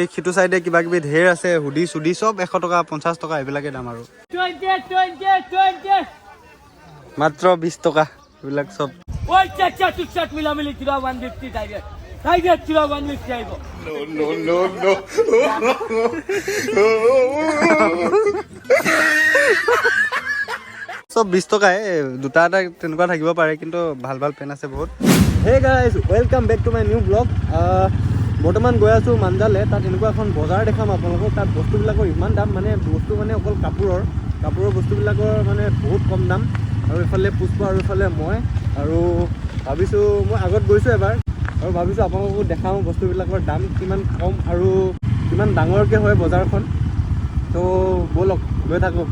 এই সিটো চাইডে কিবা কিবি ঢেৰ আছে, হুডি চুডি চব 100 টকা 50 টকা এইবিলাকে দাম আৰু। 20 20 20। মাত্ৰ 20 টকা এইবিলাক চব। ওই চাচা টুকটাক মিলামিলি কিবা 150 ডাইৰেক্ট ডাইৰেক্ট কিবা 150 আহিব। No, no, no. চব 20 টকাই, দুটা এটা তেনেকুৱা থাকিব পাৰে, কিন্তু ভাল ভাল পেন আছে বহুত। Hey guys, welcome back to my new blog. বৰ্তমান গৈ আছোঁ মাঞ্জালে। তাত এনেকুৱা এখন বজাৰ দেখাম আপোনালোকক। তাত বস্তুবিলাকৰ ইমান দাম, মানে বস্তু মানে অকল কাপোৰৰ বস্তুবিলাকৰ মানে বহুত কম দাম। আৰু এইফালে পুষ্প আৰু এইফালে মই, আৰু ভাবিছোঁ মই আগত গৈছোঁ এবাৰ, আৰু ভাবিছোঁ আপোনালোককো দেখাওঁ বস্তুবিলাকৰ দাম কিমান কম আৰু কিমান ডাঙৰকৈ হয় বজাৰখন। তো ব'লক গৈ থাকোঁ।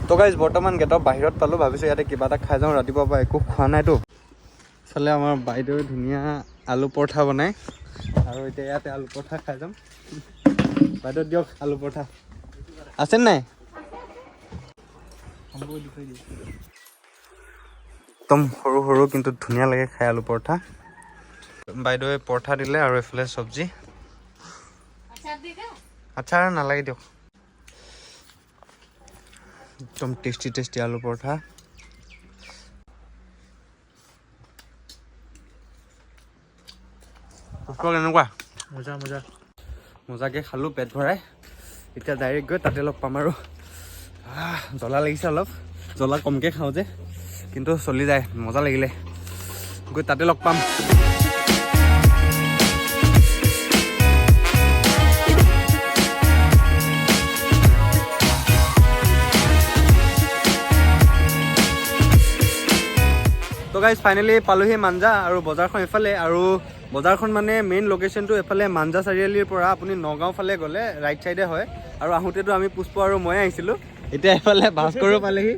তো গাইজ, বৰ্তমান গেটৰ বাহিৰত পালোঁ। ভাবিছোঁ ইয়াতে কিবা এটা খাই যাওঁ, ৰাতিপুৱাৰ পৰা একো খোৱা নাইতো। ইফালে আমাৰ বাইদেৱে ধুনীয়া আলু পৰঠা বনায়, আৰু এতিয়া ইয়াতে আলু পৰঠা খাই যাম। বাইদেউ, দিয়ক আলু পৰঠা আছে নাই? একদম সৰু সৰু, কিন্তু ধুনীয়া লাগে খাই আলু পৰঠা। বাইদেৱে পৰঠা দিলে আৰু এইফালে চব্জি। আচ্ছা, আৰু নালাগে দিয়ক। একদম টেষ্টি টেষ্টি আলু পৰঠা। পুষ্প, কেনেকুৱা? মজা মজা। মজাকৈ খালোঁ পেট ভৰাই। এতিয়া ডাইৰেক্ট গৈ তাতে লগ পাম আৰু। জ্বলা লাগিছে অলপ, জ্বলা কমকৈ খাওঁ যে, কিন্তু চলি যায়। মজা লাগিলে, গৈ তাতে লগ পাম। তো গাইজ, ফাইনেলি পালোহি মাঞ্জা, আৰু বজাৰখন এইফালে। আৰু বজাৰখন মানে মেইন লোকেশ্যনটো এইফালে মাঞ্জা চাৰিআলিৰ পৰা আপুনি নগাঁও ফালে গ'লে ৰাইট চাইডে হয়। আৰু আহোঁতেতো আমি পুষ্প আৰু মই আহিছিলোঁ, এতিয়া এইফালে ভাস্কৰো পালেহি।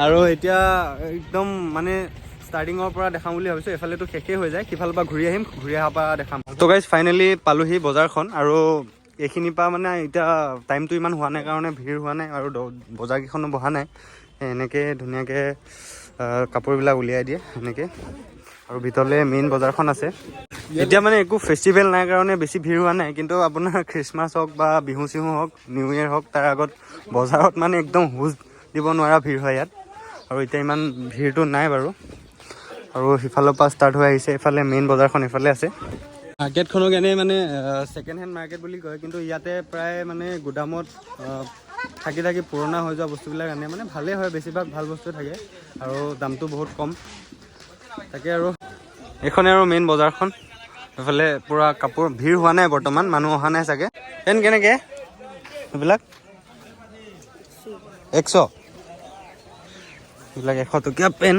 আৰু এতিয়া একদম মানে ষ্টাৰ্টিঙৰ পৰা দেখাম বুলি ভাবিছোঁ। এইফালেতো শেষেই হৈ যায়, সিফালৰ পৰা ঘূৰি আহিম, ঘূৰি অহাৰ পৰা দেখাম। তো গাইজ, ফাইনেলি পালোহি বজাৰখন। আৰু এইখিনিৰ পৰা মানে এতিয়া টাইমটো ইমান হোৱা নাই কাৰণে ভিৰ হোৱা নাই, আৰু বজাৰকেইখনো বহা নাই। এনেকৈ ধুনীয়াকৈ কাপোৰবিলাক উলিয়াই দিয়ে এনেকৈ, আৰু ভিতৰলৈ মেইন বজাৰখন আছে। এতিয়া মানে একো ফেষ্টিভেল নাই কাৰণে বেছি ভিৰ হোৱা নাই, কিন্তু আপোনাৰ খ্ৰীষ্টমাছ হওক বা বিহু চিহু হওক, নিউ ইয়েৰ হওক, তাৰ আগত বজাৰত মানে একদম হুজ দিব নোৱাৰা ভিৰ হয় ইয়াত। আৰু এতিয়া ইমান ভিৰটো নাই বাৰু। আৰু সিফালৰ পৰা ষ্টাৰ্ট হৈ আহিছে, এইফালে মেইন বজাৰখন এইফালে আছে। মাৰ্কেটখনক এনেই মানে ছেকেণ্ড হেণ্ড মাৰ্কেট বুলি কয়, কিন্তু ইয়াতে প্ৰায় মানে গুদামত থাকি থাকি পুৰণা হৈ যোৱা বস্তুবিলাক আনে। মানে ভালেই হয়, বেছিভাগ ভাল বস্তু থাকে আৰু দামটো বহুত কম। তাকে আৰু এইখনে আৰু মেইন বজাৰখন। এইফালে পূৰা কাপোৰ, ভিৰ হোৱা নাই বৰ্তমান, মানুহ অহা নাই চাগে। পেন কেনেকৈ এইবিলাক? 100। এইবিলাক 100 টকীয়া পেন,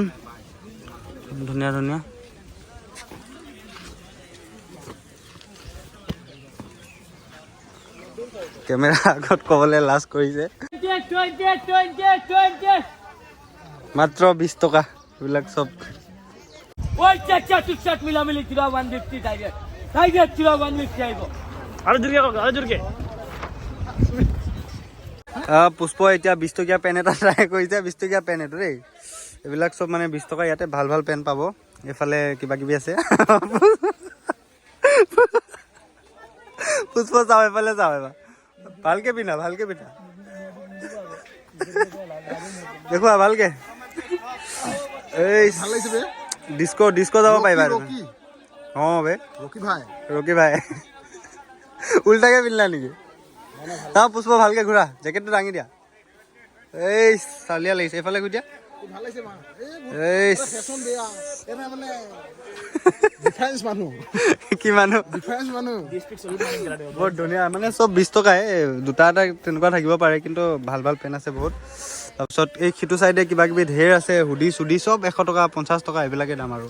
ধুনীয়া ধুনীয়া। কেমেৰা আগত ক'বলৈ লাজ কৰিছে। 20 20 20 20। মাত্ৰ 20 টকা এইবিলাক চব। ওই চাচা টুকটাক মিলামিলি কিবা 150 ডাইৰেক্ট ডাইৰেক্ট কিবা 150 আহিব। আৰু জোৰকে কওক, আৰু জোৰকে। পুষ্প এতিয়া 20 টকীয়া পেন এটা ট্ৰাই কৰিছে। 20 টকীয়া পেন এইটো দেই। এইবিলাক চব মানে 20 টকা, ইয়াতে ভাল ভাল পেন পাব। এইফালে কিবা কিবি আছে। পুষ্প, চাওঁ এইফালে, চাওঁ এবাৰ। ভালকে পিন্ধা, ভালকে পিন্ধা, দেখুৱা ভালকে। এই ভাল লাগিছে বে। ডিস্কো ডিস্কো যাব পাৰিবা। ৰকি। অঁ বে। ৰকি ভাই। ৰকি ভাই, উল্টাকে পিন্ধিলা নেকি? অ পুষ্প, ভালকে ঘূৰা, জেকেটটো দাঙি দিয়া। এই চালিয়া লাগিছে। এইফালে ঘূৰি দিয়া। ভাল লাগিছে মা। এই ফেশ্বন বেয়া এটা মানে ডিফাৰেঞ্চ মানুহ। কি মানুহ? ডিফাৰেঞ্চ মানুহ। বৰ ধুনীয়া, মানে চব 20 টকাই, দুটা এটা তেনেকুৱা থাকিব পাৰে, কিন্তু ভাল ভাল পেন আছে বহুত। তাৰপিছত এই সিটো চাইডে কিবা কিবি ঢেৰ আছে, হুডি চুডি চব 100 টকা 50 টকা এইবিলাকে দাম। আৰু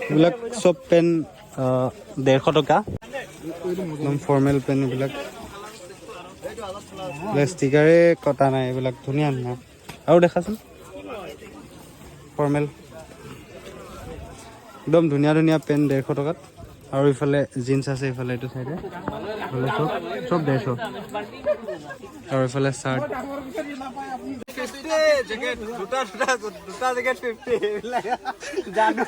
এইবিলাক চব পেন 150 টকা, একদম ফৰ্মেল পেন এইবিলাক। ষ্টিকাৰে কটা নাই এইবিলাক, ধুনীয়া ধুনীয়া। আৰু দেখাচোন, ফৰ্মেল একদম ধুনীয়া ধুনীয়া পেন 150 টকাত। আৰু ইফালে জিন্স আছে, ইফালে এইটো চাইডে ইফালে চব চব 150। আৰু ইফালে চাৰ্ট জেকেট, দুটা দুটা দুটা জেকেট 50। জানো।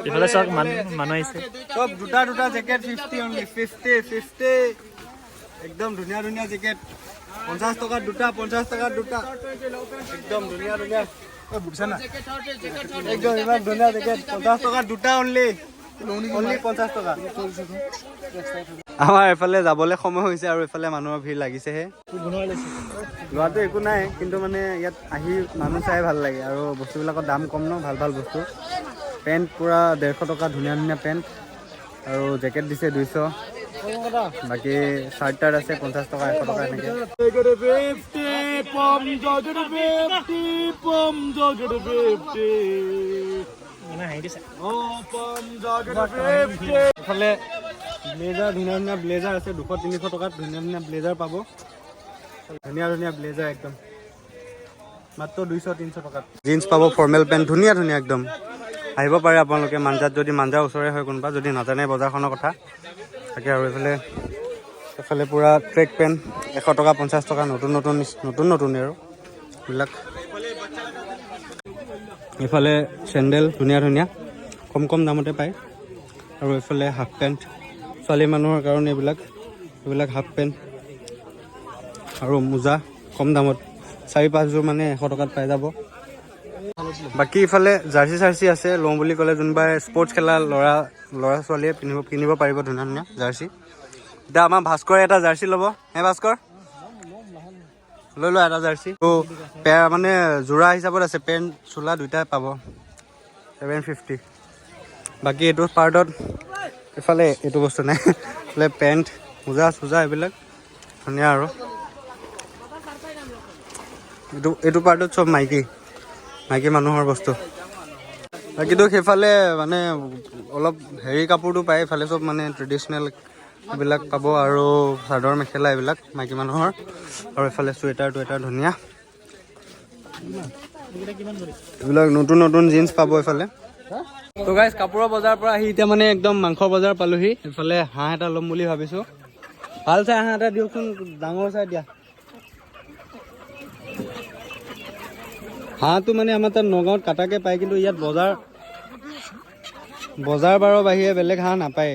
ইফালে চাওক, মানুহ মানুহ আহিছে। চব দুটা দুটা জেকেট 50 অনলি, 50 50। একদম ধুনীয়া ধুনীয়া জেকেট, 50 টকাত দুটা, 50 টকাত দুটা। একদম ধুনীয়া ধুনীয়া, একদম ইমান ধুনীয়া জেকেট, 50 টকাত দুটা, অনলি অনলি 50 টকা। আমাৰ এইফালে যাবলৈ সময় হৈছে আৰু এইফালে মানুহৰ ভিৰ লাগিছেহে। লোৱাটো একো নাই, কিন্তু মানে ইয়াত আহি মানুহ চাই ভাল লাগে আৰু বস্তুবিলাকৰ দাম কম ন, ভাল ভাল বস্তু। পেণ্ট পূৰা 150 টকা, ধুনীয়া ধুনীয়া পেণ্ট আৰু জেকেট দিছে 200। বাকী চাৰ্ট তাৰ্ট আছে 50 টকা, 100 টকা এনেকৈ। 50 pom jacket 50 pom jacket 50। মানে হাঁহি দিছে। Oh pom jacket 50। এইফালে ব্লেজাৰ, ধুনীয়া ধুনীয়া ব্লেজাৰ আছে, 200 300 টকাত ধুনীয়া ধুনীয়া ব্লেজাৰ পাব। ধুনীয়া ধুনীয়া ব্লেজাৰ একদম মাত্ৰ 200 300 টকাত। জিন্স পাব, ফৰ্মেল পেণ্ট ধুনীয়া ধুনীয়া একদম। আহিব পাৰে আপোনালোকে মাঞ্জাত, যদি মাঞ্জাৰ ওচৰে হয় কোনোবা, যদি নাজানে বজাৰখনৰ কথা তাকে। আৰু এইফালে পূৰা ট্ৰেক পেণ্ট 100 টকা, 50 টকা, নতুন নতুন নতুন নতুন আৰু এইবিলাক। এইফালে চেণ্ডেল ধুনীয়া ধুনীয়া কম কম দামতে পায়। আৰু এইফালে হাফ পেণ্ট, ছোৱালী মানুহৰ কাৰণে এইবিলাক হাফ পেণ্ট আৰু মোজা কম দামত চাৰি পাঁচযোৰ মানে 100 টকাত পাই যাব। বাকী ইফালে জাৰ্চি চাৰ্চি আছে, লওঁ বুলি ক'লে যোনবাই স্পৰ্টছ খেলা ল'ৰা ল'ৰা ছোৱালীয়ে কিনিব পাৰিব ধুনীয়া ধুনীয়া জাৰ্চি। এতিয়া আমাৰ ভাস্কৰে এটা জাৰ্চি ল'ব। হে ভাস্কৰ, লৈ লোৱা এটা জাৰ্চি। পেয়াৰ মানে যোৰা হিচাপত আছে, পেণ্ট চোলা দুইটাই পাব 750। বাকী এইটো পাৰ্টত এইফালে এইটো বস্তু নাই। এইফালে পেণ্ট মোজা চোজা এইবিলাক ধুনীয়া। আৰু এইটো পাৰ্টত চব মাইকী মাইকী মানুহৰ বস্তু। বাকীতো সেইফালে মানে অলপ হেৰি কাপোৰটো পায়, এইফালে চব মানে ট্ৰেডিশ্যনেল এইবিলাক পাব আৰু চাদৰ মেখেলা এইবিলাক মাইকী মানুহৰ। আৰু এইফালে চুৱেটাৰ টুৱেটাৰ ধুনীয়া এইবিলাক, নতুন নতুন জিন্স পাব এইফালে। তো গাইজ, কাপোৰৰ বজাৰৰ পৰা আহি এতিয়া মানে একদম মাংস বজাৰ পালোহি। এইফালে হাঁহ এটা ল'ম বুলি ভাবিছোঁ। ভাল চাই হাঁহ এটা দিয়কচোন, ডাঙৰ চাই দিয়া। হাঁহটো মানে আমাৰ তাত নগাঁৱত কাটাকে পায়, কিন্তু ইয়াত বজাৰ বাৰৰ বাহিৰে বেলেগ হাঁহ নাপায়।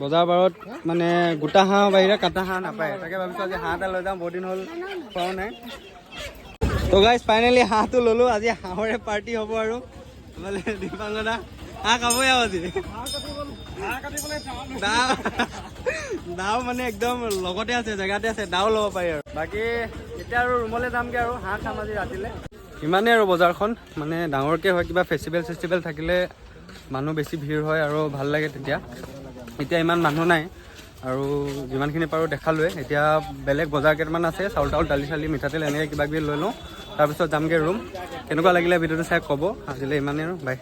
বজাৰ বাৰত মানে গোটা হাঁহৰ বাহিৰে কাটা হাঁহ নাপায়। তাকে ভাবিছোঁ আজি হাঁহ এটা লৈ যাওঁ, বহুত দিন হ'ল খোৱাও নাই। তো গাইজ, ফাইনেলি হাঁহটো ল'লোঁ। আজি হাঁহৰে পাৰ্টি হ'ব। আৰু মানে দীপাংগনা হাঁহ খাবই আৰু আজি। দাও দাও মানে একদম লগতে আছে, জেগাতে আছে, দাও ল'ব পাৰি। আৰু বাকী এতিয়া আৰু ৰুমলৈ যামগৈ আৰু হাঁহ খাম আজি ৰাতিলে। ইমানেই আৰু বজাৰখন মানে ডাঙৰকৈ হয়, কিবা ফেষ্টিভেল চেষ্টিভেল থাকিলে মানুহ বেছি ভিৰ হয় আৰু ভাল লাগে তেতিয়া। এতিয়া ইমান মানুহ নাই আৰু যিমানখিনি পাৰোঁ দেখালোৱে। এতিয়া বেলেগ বজাৰ কেইটামান আছে, চাউল তাউল, দালি চালি, মিঠাতেল এনেকৈ কিবা কিবি লৈ লওঁ, তাৰপিছত যামগৈ ৰুম। কেনেকুৱা লাগিলে ভিডিঅ'টো চাই ক'ব। আজিলৈ ইমানেই আৰু বাই।